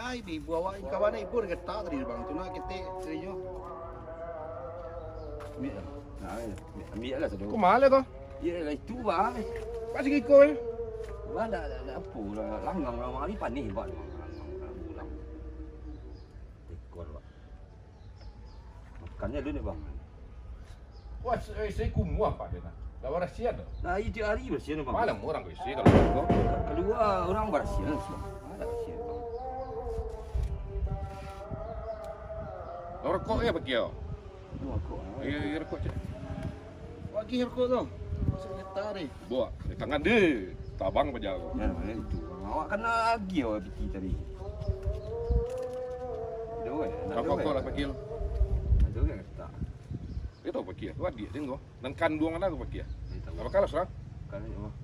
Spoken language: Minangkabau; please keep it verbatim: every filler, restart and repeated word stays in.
Ai, ibu awak ni kawan ibu dah getak tadi bang tu nak ketek tadinyo. Ambiak lah. Nah, ambiak, ambiak lah sado. Kok mahal ya toh? Iyalah itu bang. Masih iko ya. Bang dah dah dah apa lah langgang lah hari panih bang. Langgang lah bulan. Tekor bang. Makannya dulu ni bang. Wah, saya kumuah pak dia nak. Dah barasian tu. Nah, itu hari bersihan bang. Malam orang kau isi kalau kau. Keluar orang bersihan semua. Ada bersihan bang. Rokok ya pakai kau. Itu aku. Iya, iya rokok cek. Bagi rokok tu. Saya getar ni. Bawa di tangan dia. Tabang paja kau. Ya, mana itu? Awak kena lagi awak piti tadi. Ada orang. Rokok kau lah pakai. Ada orang kata. Dia tahu pakai. Tu adik dia kau. Dan kandungan lah tu pakai. Dia tahu. Apa kalah serang? Kan ni mah.